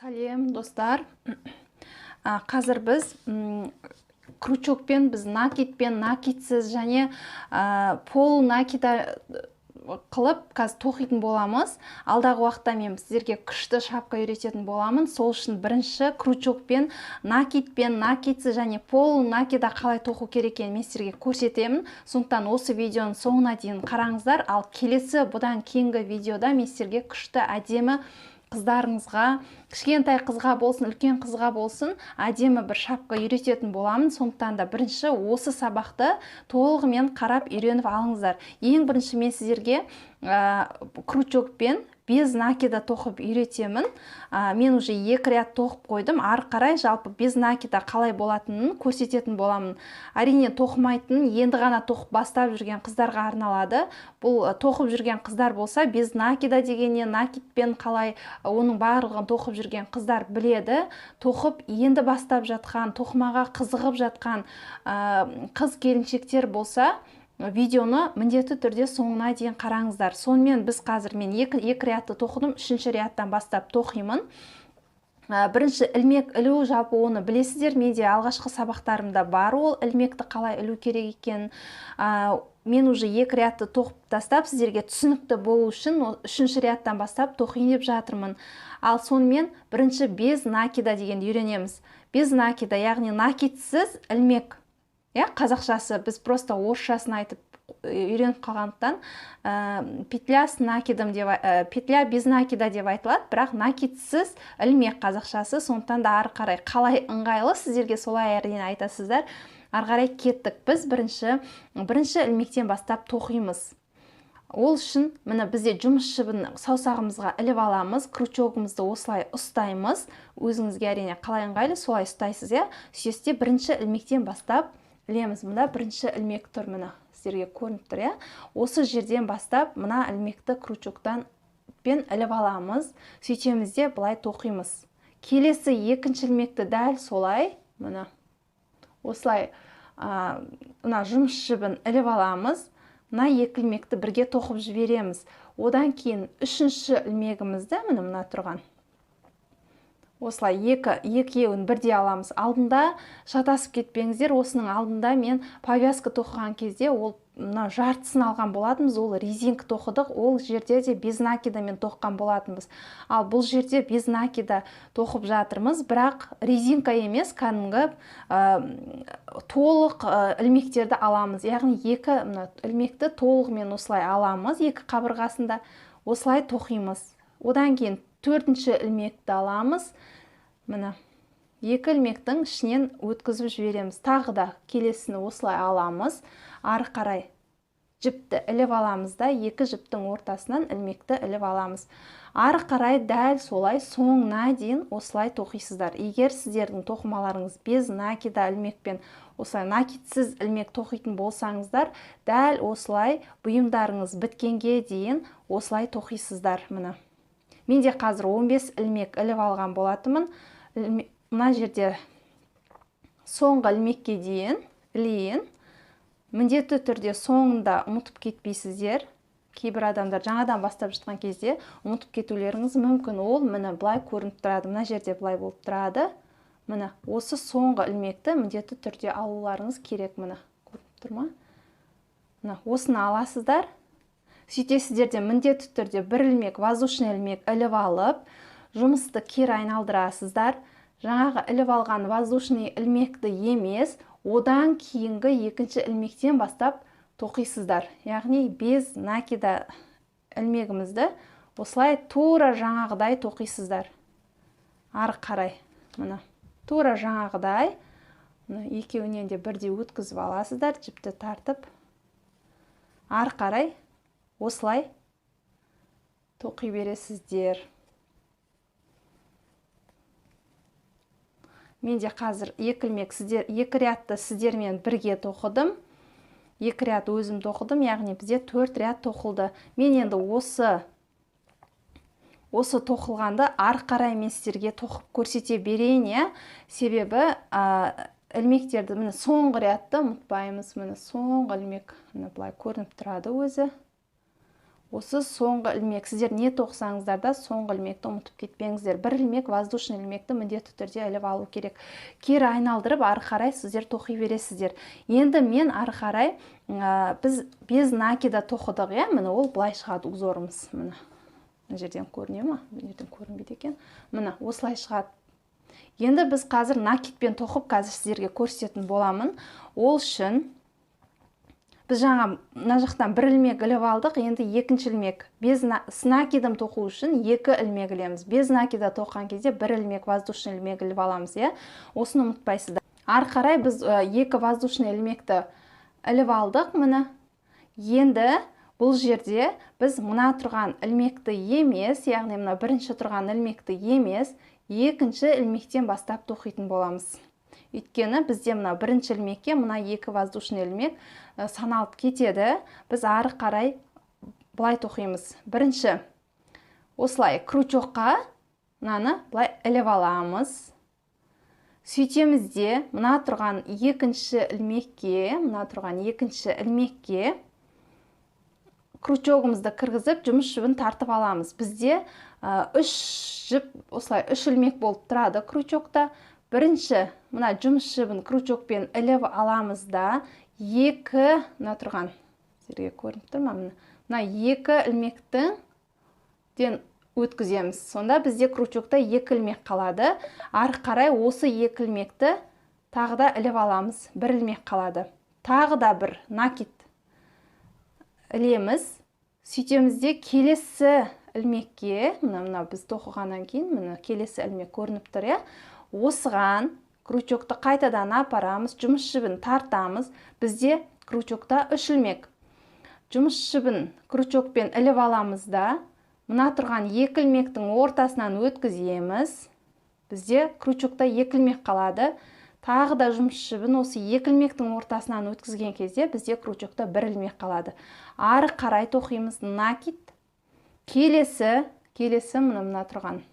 Сәлем, достар. Қазір біз крючокпен, біз накидпен, накидсіз және полунакида қылып қазір тоқитын боламыз. Алдағы уақытта мен сіздерге күшті шапка үйрететін боламын. Сол үшін бірінші крючокпен, накидпен, накидсіз және полунакида қалай тоқу керек екенін мен сіздерге көрсетемін. Сондықтан осы видеоның соңына дейін қараңыздар. Ал келесі бұдан кейінгі видеода мен сіздерге күшті әдемі қыздарыңызға, кішкентай қызға болсын, үлкен қызға болсын, әдемі бір шапка үйрететін боламын. Сондықтан да бірінші осы сабақты толығымен қарап үйреніп алыңыздар. Ең бірінші мен сіздерге крючокпен без накида тоқып үйретемін. Мен уже 2 ряд тоқып қойдым. Ары қарай жалпы без накида қалай болатынын көрсететін боламын. Әрине тоқымайтын, енді ғана тоқып бастап жүрген қыздарға арналады. Бұл тоқып жүрген қыздар болса, без накида дегенне, накидпен қалай оның барлығын тоқып жүрген қыздар біледі. Тоқып енді бастап жатқан, тоқымаға қызығып жатқан қыз келіншектер болса, видеоны міндетті түрде соңына дейін қараңыздар. Сонымен біз қазір мен екі рядты тоқыдым, үшінші рядтан бастап тоқимын. Бірінші ілмек ілу, жалпы оны білесіздер, менде алғашқы сабақтарымда бар ол ілмекті қалай ілу керек екенін. Мен уже 2 рядты тоқып тастап, сіздерге түсінікті болу үшін үшінші рядтан бастап тоқиын деп жатырмын. Ал сонымен бірінші без накида дегенді үйренеміз. Без накида, яғни накидсіз ілмек. Иә, қазақшасы, біз просто орысшасын айтып үйреніп қалғандықтан, петля с накидом деп, петля без накида деп айтылады, бірақ накидсіз ілмек қазақшасы. Сондықтан да ары қарай қалай ыңғайлы сіздерге солай әрине айтасыздар. Ары қарай кеттік. Біз бірінші ілмектен бастап тоқимыз. Ол үшін міне бізде жұмыс жібін саусағымызға іліп аламыз, крючогымызды осылай ұстаймыз. Өзіңізге әрине қалай ыңғайлы солай ұстайсыз, иә. Сөйтесіз де бірінші ілмектен бастап ілеміз. Мында бірінші ілмек тұр, міне сіздерге көрініп тұр, иә. Осы жерден бастап мына ілмекті крючоктан пен іліп аламыз. Сөйтеміз де былай тоқимыз. Келесі екінші ілмекті дәл солай, міне осылай, мына жұмыс жібін іліп аламыз. Мына екі ілмекті бірге тоқып жібереміз. Одан кейін үшінші ілмегімізді, міне мына тұрған, осылай екеуін бірдей аламыз. Алдында шатасып кетпеңіздер, осының алдында мен повязка тоқыған кезде ол мына жартысын алған болатынбыз, ол резинка тоқыдық, ол жерде де без накидамен тоқыған болатынбыз. Ал бұл жерде без накида тоқып жатырмыз, бірақ резинка емес, кәдімгі толық ілмектерді аламыз. Яғни екі мына ілмекті толығымен осылай аламыз, екі қабырғасында осылай тоқимыз. Одан кейін төртінші ілмекті аламыз. Міне екі ілмектің ішінен өткізіп жібереміз. Тағы да келесіні осылай аламыз. Ары қарай жіпті іліп аламыз да, екі жіптің ортасынан ілмекті іліп аламыз. Ары қарай дәл солай соңына дейін осылай тоқисыздар. Егер сіздердің тоқымаларыңыз без накида ілмекпен, осылай накидсіз ілмек тоқитын болсаңыздар, дәл осылай бұйымдарыңыз біткенге дейін осылай тоқисыздар. Міне мен де қазір 15 ілмек іліп алған болатынмын. Мына жерде соңғы ілмекке дейін ілейін. Міндетті түрде соңында ұмытып кетпейсіздер. Кейбір адамдар жаңадан бастап жатқан кезде ұмытып кетулеріңіз мүмкін. Ол міне былай көрініп тұрады, мына жерде былай болып тұрады. Міне осы соңғы ілмекті міндетті түрде алуларыңыз керек. Міне көрініп тұр ма? Міне осыны аласыздар. Сөйтесіздер де міндетті түрде бір ілмек, воздушный ілмек іліп алып, жұмысты кері айналдырасыздар. Жаңағы іліп алған воздушный ілмекті емес, одан кейінгі екінші ілмектен бастап тоқисыздар. Яғни без накида ілмегімізді осылай тура жаңағыдай тоқисыздар. Ары қарай, міне, тура жаңағыдай, міне, екеуінен де бірдей өткізіп аласыздар, жіпті тартып. Ары қарай осылай тоқи бересіздер. Мен де қазір екі ілмек сіздер, екі рядты сіздермен бірге тоқыдым. Екі ряд өзім тоқыдым, яғни бізде 4 ряд тоқылды. Мен енді осы тоқылғанды ары қарай мен сіздерге тоқып көрсете берейін, иә? Себебі, ілмектерді, міне соңғы рядты ұмытпаймыз. Міне соңғы ілмек, міне былай көрініп тұрады өзі. Осы соңғы ілмек, сіздер не тоқысаңыздар да соңғы ілмекті ұмытып кетпеңіздер. Бір ілмек воздушный ілмекті міндетті түрде іліп алу керек. Кері айналдырып ары қарай сіздер тоқи бересіздер. Енді мен ары қарай, біз без накида тоқыдық, иә, міне ол былай шығады узорымыз. Міне мына жерден көріне ма? Мына жерден көрінбейді екен. Міне осылай шығады. Енді біз қазір накидпен тоқып қазір сіздерге көрсететін боламын. Ол үшін біз жаңа мына жақтан бір ілмек іліп алдық, енді екінші ілмек. С накидом тоқу үшін екі ілмек ілеміз. Без накида тоқыған кезде бір ілмек воздушный ілмек іліп аламыз, иә? Осыны ұмытпайсыздар. Ары қарай біз екі воздушный ілмекті іліп алдық, міне. Енді бұл жерде біз мына тұрған ілмекті емес, яғни мына бірінші тұрған ілмекті емес, екінші ілмектен бастап тоқитын боламыз. Өйткені бізде мына бірінші ілмекке мына екі воздушный ілмек саналып кетеді. Біз ары қарай былай тоқимыз. Бірінші осылай крючокқа мынаны былай іліп аламыз. Сөйтеміз де мына тұрған екінші ілмекке, мына тұрған екінші ілмекке крючогымызды кіргізіп жұмыс жібін тартып аламыз. Бізде үш жіп, осылай үш ілмек болып тұрады крючокта. Бірінші мына жұмыс жібін крючокпен іліп аламыз да, екі, мына тұрған, сіздерге көрініп тұр ма? Міне, мына екі ілмектің ден өткіземіз. Сонда бізде крючокта екі ілмек қалады. Ары қарай осы екі ілмекті тағы да іліп аламыз. Бір ілмек қалады. Тағы да бір накид ілеміз. Сөйтеміз де келесі ілмекке, мына біз тоқығаннан кейін, міне келесі ілмек көрініп тұр, иә? Осыған крючокты қайтадан апарамыз, жұмыс жібін тартамыз. Бізде крючокта үш ілмек. Жұмыс жібін крючокпен іліп аламыз да, мына тұрған екі ілмектің ортасынан өткіземіз. Бізде крючокта екі ілмек қалады. Тағы да жұмыс жібін осы екі ілмектің ортасынан өткізген кезде бізде крючокта бір ілмек қалады. Ары қарай тоқимыз накид. Келесі мына тұрған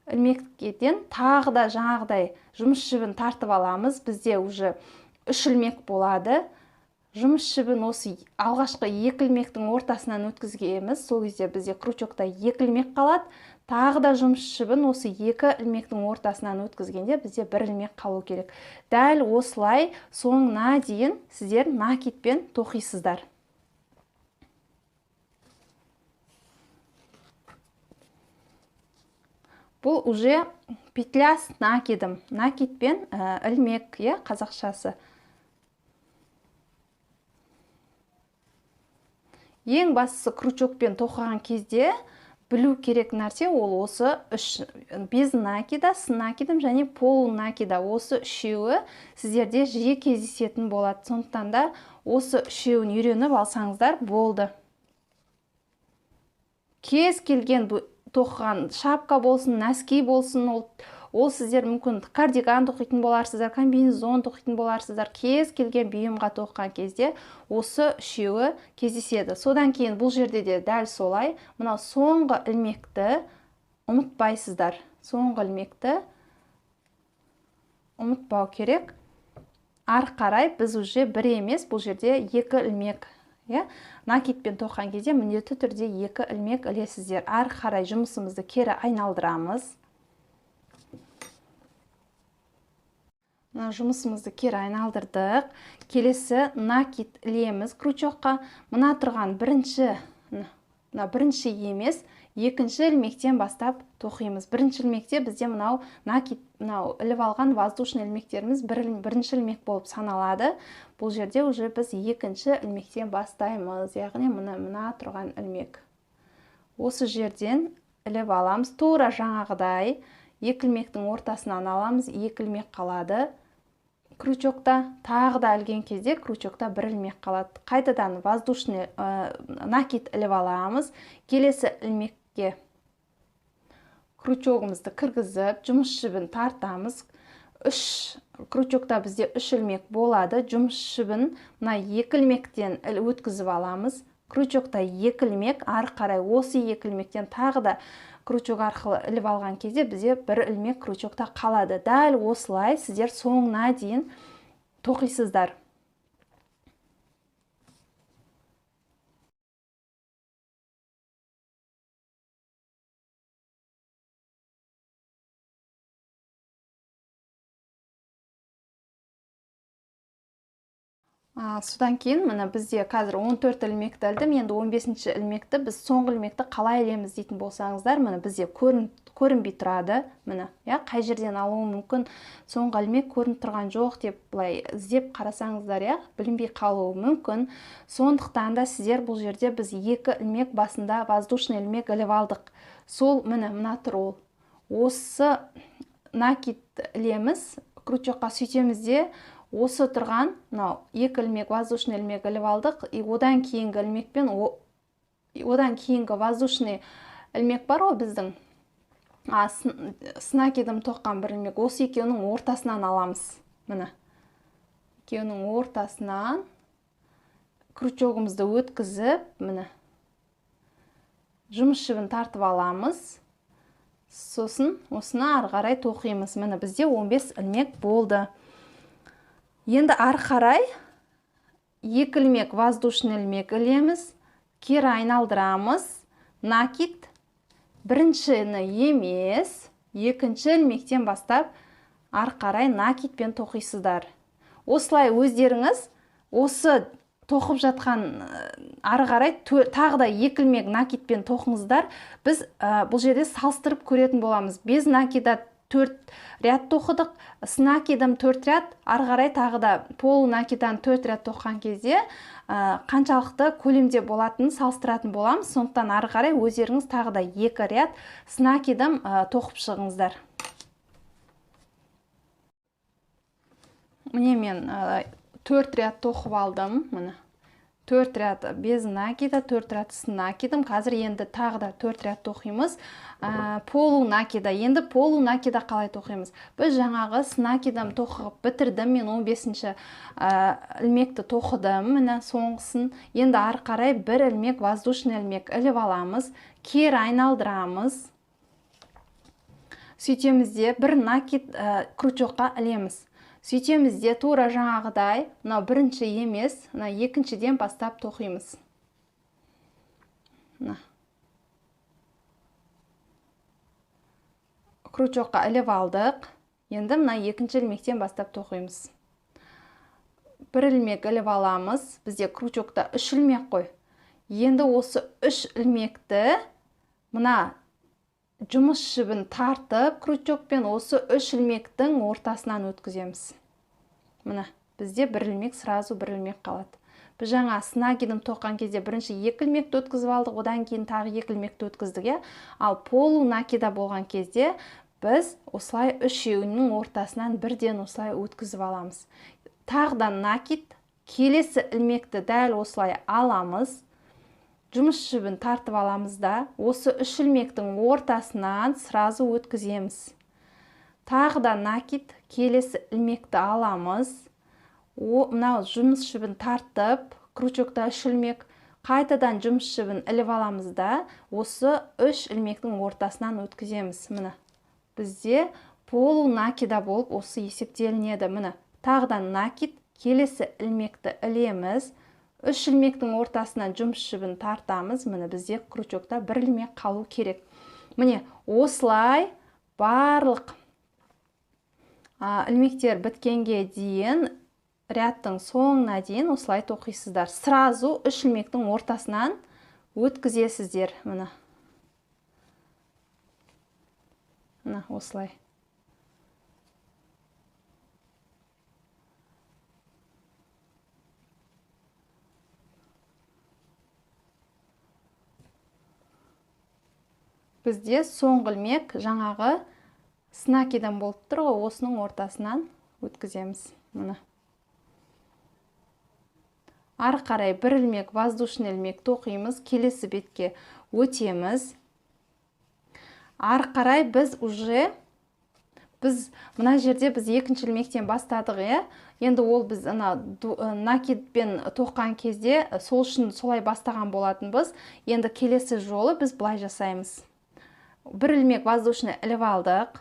ілмектен тағы да жаңағыдай жұмыс жібін тартып аламыз. Бізде уже үш ілмек болады. Жұмыс жібін осы алғашқы екі ілмектің ортасынан өткізгенбіз. Сол кезде бізде крючокта екі ілмек қалады. Тағы да жұмыс жібін осы екі ілмектің ортасынан өткізгенде бізде бір ілмек қалу керек. Дәл осылай соңына дейін сіздер накидпен тоқисыздар. Бұл уже петля с накидом. Накидпен ілмек, иә, қазақшасы. Ең бастысы крючокпен тоқыған кезде білу керек нәрсе ол осы үш, без накида, с накидом және полунакида. Осы үшеуі сіздерде жиі кездесетін болады. Сондықтан да осы үшеуін үйреніп алсаңыздар болды. Кез келген тоқыған шапка болсын, нәски болсын, ол сіздер мүмкін кардиган тоқитын боларсыздар, комбинезон тоқитын боларсыздар. Кез келген бұйымға тоқыған кезде осы үшеуі кездеседі. Содан кейін бұл жерде де дәл солай, мынау соңғы ілмекті ұмытпайсыздар. Соңғы ілмекті ұмытпау керек. Ары қарай біз уже бір емес, бұл жерде екі ілмек. Иә? Накидпен тоқыған кезде міндетті түрде екі ілмек ілесіздер. Ары қарай жұмысымызды кері айналдырамыз. Мына жұмысымызды кері айналдырдық. Келесі накид ілеміз крючокқа. Мына тұрған бірінші, мына бірінші емес, екінші ілмектен бастап тоқимыз. Бірінші ілмекте бізде мынау накид, мынау іліп алған воздушный ілмектеріміз бірінші ілмек болып саналады. Бұл жерде уже біз екінші ілмектен бастаймыз, яғни мына тұрған ілмек. Осы жерден іліп аламыз. Тура жаңағыдай екі ілмектің ортасынан аламыз, екі ілмек қалады. Крючокта тағы да ілген кезде крючокта бір ілмек қалады. Қайтадан воздушный накид іліп аламыз. Келесі ілмекке крючогымызды кіргізіп, жұмыс жібін тартамыз. Үш крючокта бізде үш ілмек болады. Жұмыс жібін мына екі ілмектен өткізіп аламыз. Крючокта екі ілмек, ары қарай осы екі ілмектен тағы да крючок арқылы іліп алған кезде бізде бір ілмек крючокта қалады. Дәл осылай сіздер соңына дейін тоқисыздар. Содан кейін міне бізде қазір 14 ілмекті ілдім. Енді 15-ші ілмекті біз соңғы ілмекті қалай ілеміз дейтін болсаңыздар, міне бізде көрінбей тұрады. Міне, иә, қай жерден алуы мүмкін, соңғы ілмек көрініп тұрған жоқ деп былай іздеп қарасаңыздар, иә, білінбей қалуы мүмкін. Сондықтан да сіздер бұл жерде біз екі ілмек басында воздушный ілмек іліп алдық. Сол міне мына тұр ол. Осы накид ілеміз, крючокқа сөйтеміз де, осы тұрған мынау екі ілмек воздушный ілмек іліп алдық, и одан кейінгі ілмекпен одан кейінгі воздушный ілмек бар ғой біздің, с накидом тоққан бір ілмек, осы екеуінің ортасынан аламыз. Міне екеуінің ортасынан крючогымызды өткізіп, міне жұмыс жібін тартып аламыз. Сосын осыны ары қарай тоқимыз. Міне бізде 15 ілмек болды. Енді ары қарай екі ілмек воздушный ілмек ілеміз, кері айналдырамыз, накид біріншіні емес, екінші ілмектен бастап ары қарай накидпен тоқисыздар. Осылай өздеріңіз осы тоқып жатқан ары қарай тағы да екі ілмек накидпен тоқыңыздар. Біз бұл жерде салыстырып көретін боламыз. Без накида 4 ряд тоқыдық, с накидом 4 ряд, ары қарай тағы да полунакидан 4 ряд тоқыған кезде қаншалықты көлемде болатынын салыстыратын боламыз. Сондықтан ары қарай өздеріңіз тағы да 2 ряд с накидом тоқып шығыңыздар. Міне мен 4 ряд тоқып алдым. Міне 4 ряд без накида, 4 ряд с накидом. Қазір енді тағы да 4 ряд тоқимыз. Полунакида. Енді полунакида қалай тоқимыз? Біз жаңағы с накидом тоқып бітірдім. Мен 15-ші ілмекті тоқыдым. Міне соңғысын. Енді ары қарай бір ілмек воздушный ілмек іліп аламыз. Кері айналдырамыз. Сөйтеміз де бір накид крючокқа ілеміз. Сөйтеміз де тура жаңағыдай, мынау бірінші емес, мына екіншіден бастап тоқимыз. Мына. Крючокқа іліп алдық. Енді мына екінші ілмектен бастап тоқимыз. Бір ілмек іліп аламыз. Бізде крючокта 3 ілмек қой. Енді осы 3 ілмекті мына жұмыс жібін тартып, крючокпен осы 3 ілмектің ортасынан өткіземіз. Міне, бізде бір ілмек, сразу бір ілмек қалады. Біз жаңа с накидом тоққан кезде бірінші 2 ілмекті өткізіп алдық, одан кейін тағы 2 ілмекті өткіздік, иә? Ал полунакида болған кезде біз осылай үшеуінің ортасынан бірден осылай өткізіп аламыз. Тағы да накид, келесі ілмекті дәл осылай аламыз. Жұмыс жібін тартып аламыз да, осы үш ілмектің ортасынан сразу өткіземіз. Тағы да накид, келесі ілмекті аламыз. Мынау жұмыс жібін тартып, крючокта үш ілмек, қайтадан жұмыс жібін іліп аламыз да, осы үш ілмектің ортасынан өткіземіз. Міне, бізде полунакида болып осы есептелінеді. Міне, тағы да накид, келесі ілмекті ілеміз. Үш ілмектің ортасынан жұмыс жібін тартамыз. Міне, бізде крючокта бір ілмек қалу керек. Міне, осылай барлық ілмектер біткенге дейін, рядтың соңына дейін осылай тоқисыздар. Сразу үш ілмектің ортасынан өткізесіздер. Міне. Міне, осылай. Бізде соңғы ілмек жаңағы с накидом болып тұр ғой, осының ортасынан өткіземіз. Міне. Ары қарай бір ілмек воздушный ілмек тоқимыз, келесі бетке өтеміз. Ары қарай біз уже, біз мына жерде біз екінші ілмектен бастадық, иә? Енді ол біз ана накидпен тоққан кезде сол үшін солай бастаған болатынбыз. Енді келесі жолы біз былай жасаймыз. Бір ілмек воздушный іліп алдық.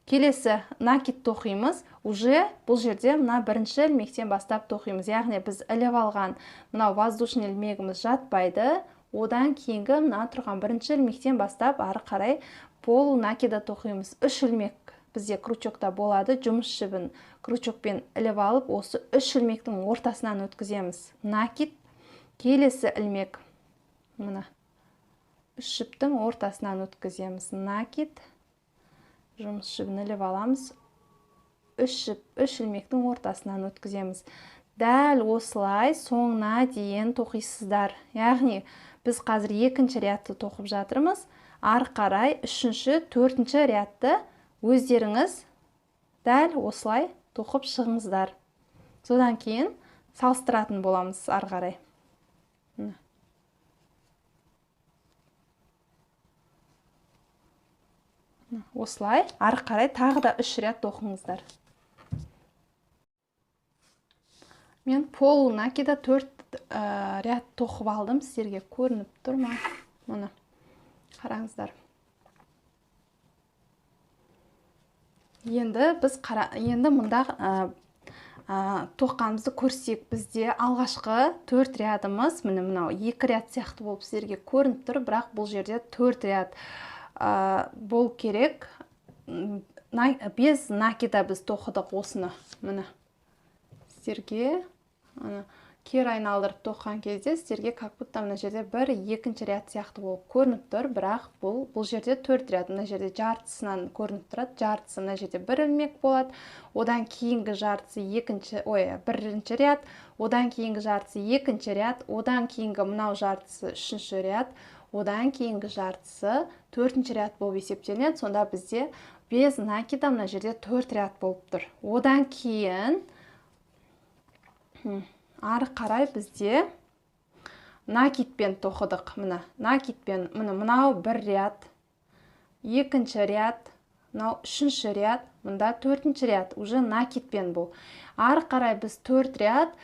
Келесі накид тоқимыз. Уже бұл жерде мына бірінші ілмектен бастап тоқимыз. Яғни біз іліп алған мынау воздушный ілмегіміз жатпайды. Одан кейінгі мына тұрған бірінші ілмектен бастап ары қарай полунакида тоқимыз. Үш ілмек бізде крючокта болады. Жұмыс жібін крючокпен іліп алып, осы 3 ілмектің ортасынан өткіземіз. Накид, келесі ілмек, мына 3 жіптің ортасынан өткіземіз. Накид, жұмыс жібін іліп аламыз, 3 жіп, 3 ілмектің ортасынан өткіземіз. Дәл осылай соңына дейін тоқисыздар. Яғни біз қазір екінші рядты тоқып жатырмыз. Ары қарай үшінші, төртінші рядты өздеріңіз дәл осылай тоқып шығыңыздар. Содан кейін салыстыратын боламыз ары қарай. Осылай ары қарай тағы да 3 ряд тоқыңыздар. Мен полунакида 4 ряд тоқып алдым. Сіздерге көрініп тұр ма? Мұны қараңыздар. Енді біз енді мұнда тоққанымызды көрсек, бізде алғашқы 4 рядымыз, міне мынау 2 ряд сияқты болып сіздерге көрініп тұр, бірақ бұл жерде 4 ряд болу керек. Без накида біз тоқыдық осыны. Міне сіздерге кері айналдырып тоққан кезде сіздерге как будто мына жерде бір екінші ряд сияқты болып көрініп тұр, бірақ бұл жерде 4 ряд, мына жерде жартысынан көрініп тұрады, жартысы мына жерде бір ілмек болады, одан кейінгі жартысы бірінші ряд, одан кейінгі жартысы екінші ряд, одан кейінгі мынау жартысы үшінші ряд, одан кейінгі жартысы төртінші ряд болып есептелінеді. Сонда бізде без накида мына жерде 4 ряд болып тұр. Одан кейін ары қарай бізде накидпен тоқыдық. Міне накидпен, міне мынау бір ряд, екінші ряд, мынау үшінші ряд, мында төртінші ряд, уже накидпен бұл. Ары қарай біз 4 ряд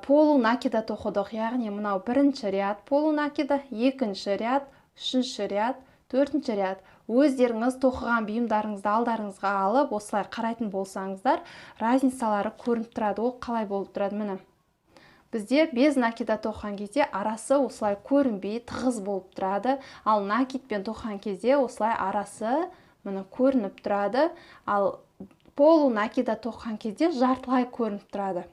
полунакида тоқыдық. Яғни мынау бірінші ряд полунакида, екінші ряд, үшінші ряд, төртінші ряд. Өздеріңіз тоқыған бұйымдарыңызды алдарыңызға алып, осылай қарайтын болсаңыздар, разницалары көрініп тұрады. Ол қалай болып тұрады? Міне бізде без накида тоқыған кезде арасы осылай көрінбей тығыз болып тұрады, ал накидпен тоқыған кезде осылай арасы міне көрініп тұрады, ал полунакида тоқыған кезде жартылай көрініп тұрады.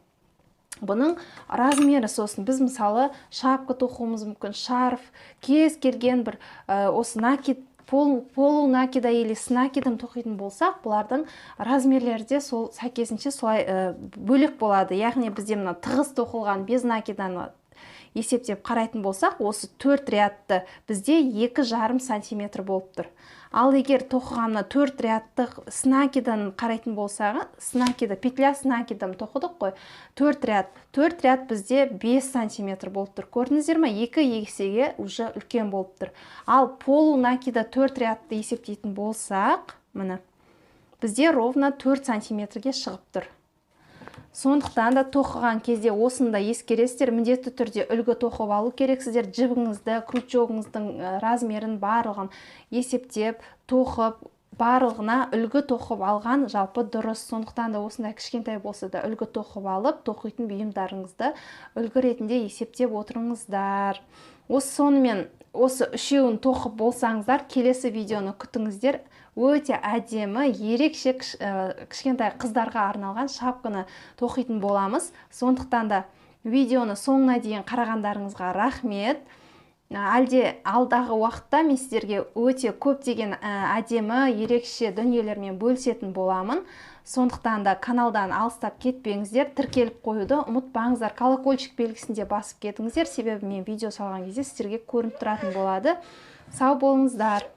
Бұның размері сосын біз мысалы шапка тоқуымыз мүмкін, шарф, кез келген бір осы накид, полунакида или с накидом тоқитын болсақ, бұлардың размерлері де сол сәйкесінше солай бөлек болады. Яғни бізде мына тығыз тоқылған без накиданы есептеп қарайтын болсақ, осы 4 рядты бізде 2,5 сантиметр болып тұр. Ал егер тоқыған мына 4 рядтық с накидан қарайтын болсақ, с накида, петля с накидом тоқыдық қой, 4 ряд, 4 ряд бізде 5 сантиметр болып тұр. Көрдіңіздер ме? 2 есеге уже үлкен болып тұр. Ал полунакида 4 рядты есептейтін болсақ, міне бізде ровно 4 сантиметрге шығып тұр. Сондықтан да тоқыған кезде осында ескересіздер, міндетті түрде үлгі тоқып алу керексіздер. Жібіңізді, крючогыңыздың размерін барлығын есептеп, тоқып, барлығына үлгі тоқып алған жалпы дұрыс. Сондықтан да осындай кішкентай болса да үлгі тоқып алып, тоқитын бұйымдарыңызды үлгі ретінде есептеп отырыңыздар. Осы сонымен осы үшеуін тоқып болсаңыздар, келесі видеоны күтіңіздер. Өте әдемі, ерекше кішкентай қыздарға арналған шапканы тоқитын боламыз. Сондықтан да видеоны соңына дейін қарағандарыңызға рахмет. Әлде алдағы уақытта мен сіздерге өте көптеген әдемі, ерекше дүниелермен бөлісетін боламын. Сондықтан да каналдан алыстап кетпеңіздер, тіркеліп қоюды ұмытпаңыздар, колокольчик белгісін де басып кетіңіздер, себебі мен видео салған кезде сіздерге көрініп тұратын болады. Сау болыңыздар.